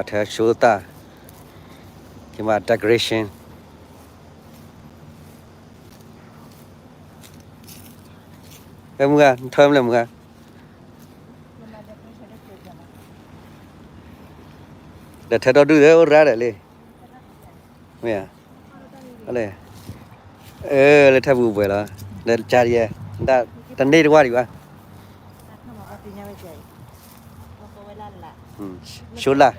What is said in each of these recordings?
ထဲဆိသၣ်, ကမၤ decoration. မုၢ်ဂၤ နထၢမလဲၣ်မုၢ်ဂၤ, ဒီးထဲဒီဒူၣ်သၢအိၣ်ရၣ်ဒီးလံ, မ့ၢ်ဧါ, လၢထဲပူၤပှဲၤလီၤ, ဒီးကၢ်ဒံး, တန့ၢ်တဝၢ်ဒံးဘၣ်. ဆိလၢ်,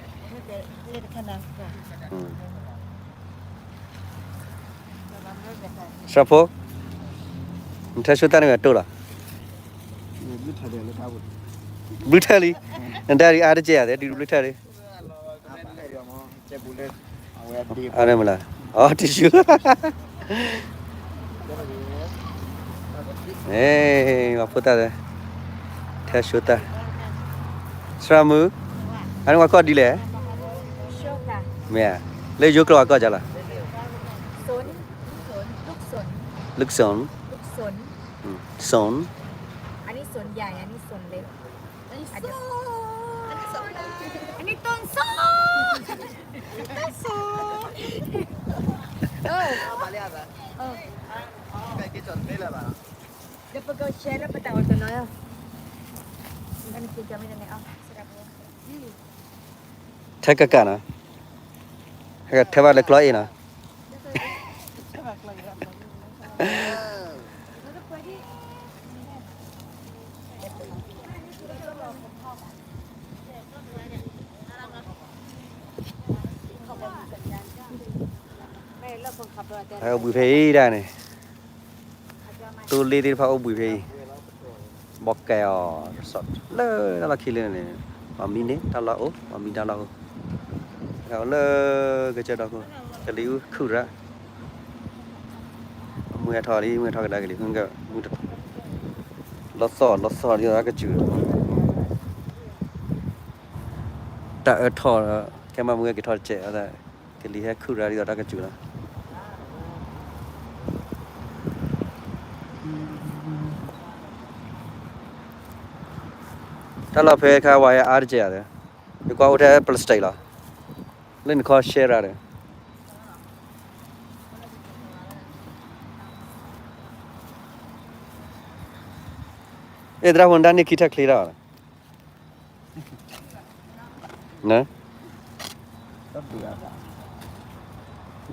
စှၤဖိ, နထၢဆိသၣ်န့ၣ်ဝဲတိၢ်လီၤ, ဘျုးထၢလံ, နတၢ်ဒုးအါတကဲၢ်ဧါ, ဒုးဘျုးထၢလံ. အါမလၢ, အီ tissue. မၤဖိသၣ်, ထဲဆိသၣ်, စှၤမုၢ်, အန့ၣ်ဝဲကီၢ်ဒ်လဲၣ်, မ့ၢ်ဧါ, လၢယိၤကျိာ်အကီၢ်ကလီၤ, လုၣ်စိၣ်, လုၣ်စိၣ်, အန့ၣ် အန့ၣ် တၢ်စိၣ်, တၢ်စိၣ်, ဒီးပကဆဲးလၢပတၢ်အိၣ်တနီၤ, ထဲကကၢ်နီၤ, ထဲဘၣ်လၢကျီအ့ၣ်နီၤ. အိၣ်ဘှံးဖဲအံၤဒၣ်န့ၣ်, သိလ့သ့ၣ်တဖၣ်အိၣ်ဘှံးဖဲအံၤ, ဘီကဲအီၤ, လၢတၢ်လီၢ်ခံလၢန့ၣ်, ပှၤမံန့ၣ်တၢ်လီၢ်အိၣ်, ပှၤမံတၢ်လီၢ်အိၣ်, လၢကစၢၢ်ဒီခိၣ်, ကလံၤအူခုၣ်ရၣ်, မုၢ်ဟဲထီၣ်လံ, မုၢ်ဟဲထီၣ်ကဒါကလံၤ, လီၤသီၣ်လီၤသီၣ်ဒ်သိးတၢ်ကစူၤ, တၢ်အၢထီၣ်, ခဲမုၢ်ဂၤက့ၤထီၣ်တကဲး, ကလံၤဟဲခုၣ်ရၣ်ဒ်သိးတၢ်ကစူၤလီၤ. တၢ်လီၢ်ဖဲခါဝဲအါတကဲးဧါ, ယကွၢ်အိၣ်ထဲ plastic လီၤ, လၢနခီရှဲရၣ်ဒီး, အဲ သရၣ်ဖိ နတၢ်န့ၢ်ခံထၢၣ်ချ့ထီၣ်, ဒီ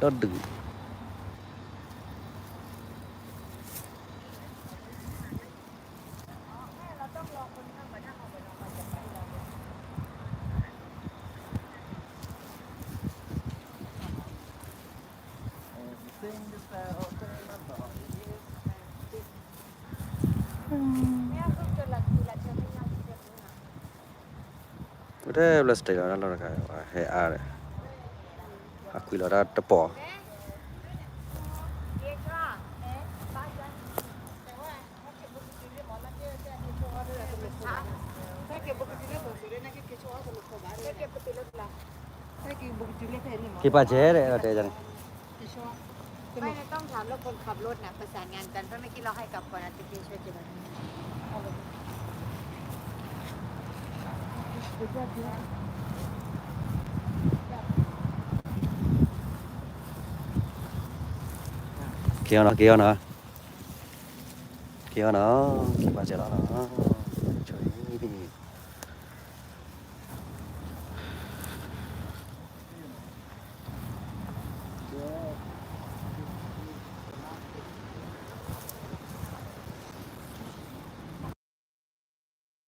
ဒုၣ်, ထဲ plastic လီၤတၢ်လီၢ်တခါ ဟဲအါဒီး, အကွံာ်လီၤတၢ်တပီၤ. က့ၤပာ်စဲဒီး အဲၣ်ဒိးတဲန့ၣ်, ไม่ต้องถามแล้วคนขับรถนะ ประสานงานกัน ถ้าไม่คิดเราให้กลับก่อนนะ จะเกรงใจจะแบบ က့ၤအီၤနီၤ, က့ၤအီၤနီၤ, က့ၤအီၤနီၤ, က့ၤပာ်စဲလီၤနီၤ.